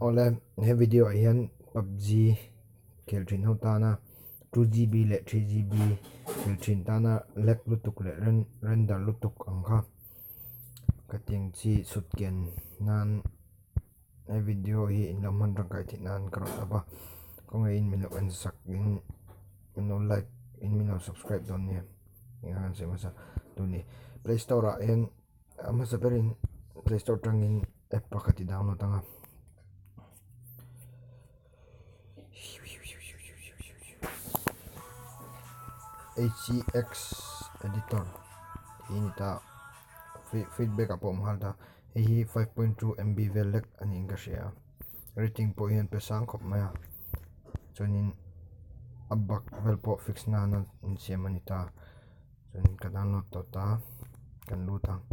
Awle he video ah hian PUBG khel thin ho tana 2GB leh 3GB khel thin tana lag lutuk leh render lutuk ang kha ka tiang chi chhut kian nan he video hi in lo hman tangkai theih nan ka rawn up a kawngaihin min lo en sak in min lo like in min lo subscribe dawn nia eng a kan sawi hmasa tur ni play store ah hian a hmasa berin play store atangin app pakhat i download ang a. HCX editor tih a ni ta feedback ah pawh a awm nghal ta hei hi 5.2 MB vel lek a niin ka hria rating pawh hian pe sang khawp mai a chuanin a bug vel pawh fix nana insiam a ni ta chuanin ka download tawh ta kan lut ang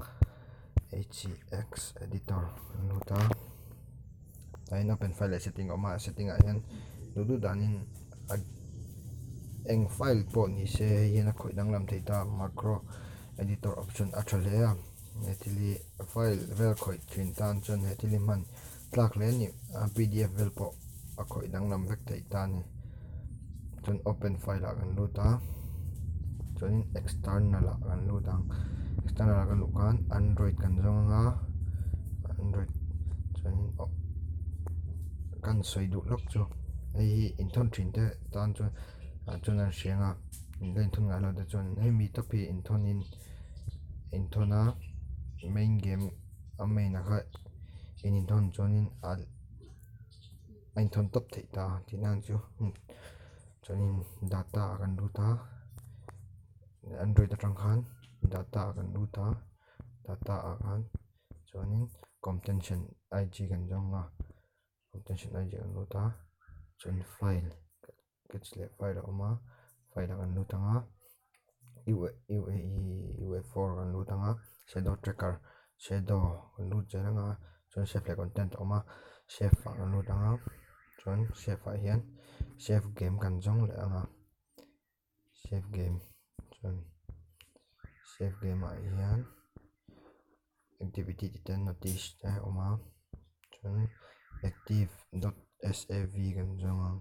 HCX editor kan lut a tah hian open file leh setting a awm a setting ah hian duh duh danin a eng file pawh ni se hei hian a khawih danglam thei ta macro editor option a tha hle a he thil hi file vel khawih thin tan chuan he thil hi hman tlak hle a ni a pdf vel pawh a khawih danglam vek theih ta a ni chuan open file ah kan lut a chuanin external ah kan lut ang external ah kan luh khan android kan zawng ang a android chuanin aw kan sawi duh lawk chu hei hi inthawn thin te tan chuan ah chuan an hria ang a la inthawn ngai lo te chuan hemi tawp hi inthawn in inthawn a main game a main ah kha in inthawn chuanin a a inthawn tawp theih ta tih nan chu chuanin data ah kan lut a android atang khan data ah kan lut a data ah khan chuanin contention ig kan zawng a contention ig kan lut a chuan file catch leh file a awm a file ah kan lut ang a UA4 kan lut ang a shadow tracker shadow kan lut zel ang a chuan save leh content a awm a save ah kan lut ang a chuan save ah hian save game kan zawng leh ang a save game chuan save game ah hian activity tih te notice te a awm a chuan active dot sav kan zawng ang.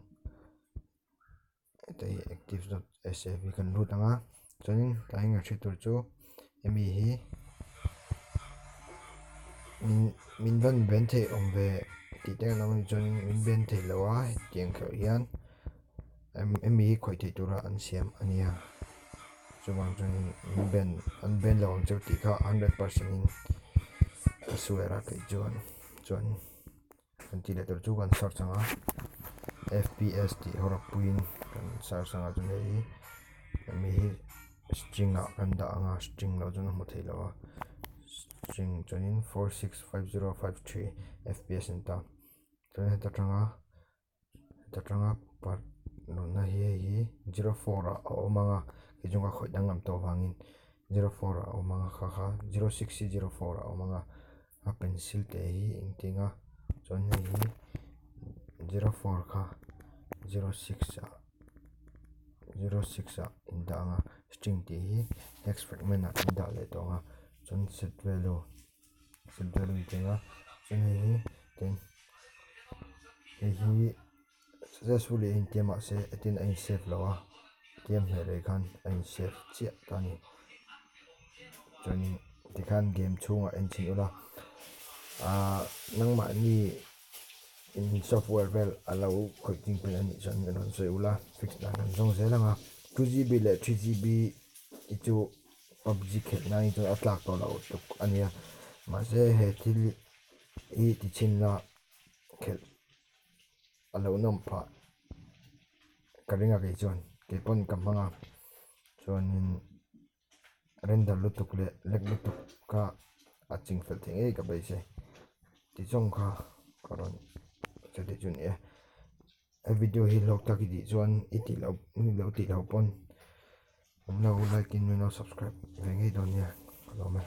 Heta hi active dot sav kan lut ang a chuanin tah hian kan hriat tur chu hemi hi min min rawn ben theih awm ve tih te kan awm a nih chuanin min ben theih loh a hetiang kherh hian hemi hi khawih theih tura an siam a nia chuvang chuanin min ben an ben lo ang cheu tih kha 100% in ka swear a kei chuan chuan. Kan tih leh tur chu kan search ang a fps tih hawrawp puiin kan search ang a chuan hei hi hemi hi string ah kan dah ang a string loh chuan a hmu thei lo a string chuanin 465053 fps a ni ta chuan heta tanga heta tanga part luhna hi hei hi 04 ah a awm ang a kei chu ka khawih danglam tawh avangin 04 ah a awm ang a kha kha 06 hi 04 ah a awm ang a. A pencil te hi engtin a chuan hei hi 04 kha 06 ah 06 ah in dah ang a string tih hi hex fragment ah in dah leh tawh ang a chuan set value set value in ti ang a chuan hei hi tin hei hi successfully a intia mahse hetin a in save lo a tlem hmeh rei khan a in save chiah ta a ni chuanin tikhan game chhungah en chhin ula ahh nangmahni in software vel a lo khawih ding phei a nih chuan a rawn sawi ula fix dan kan zawng zel ang a 2gb leh 3gb hi chu pubg khelh nan hi chuan a tlak tawh loh tuk a nia mahse he thil hi ti chhinna khelh. A lo nawm phah ka ring a kei chuan kei pawn ka hmang a chuanin render lutuk leh lag lutuk kha a ching fel thei ngei ka beisei ti zawng kha ka rawn sawi theih chu a ni e he video hi hlawk tak i tih chuan i tih loh i lo tih loh pawn an lo like in min lo subscribe ve ngei dawn nia ka lawm e.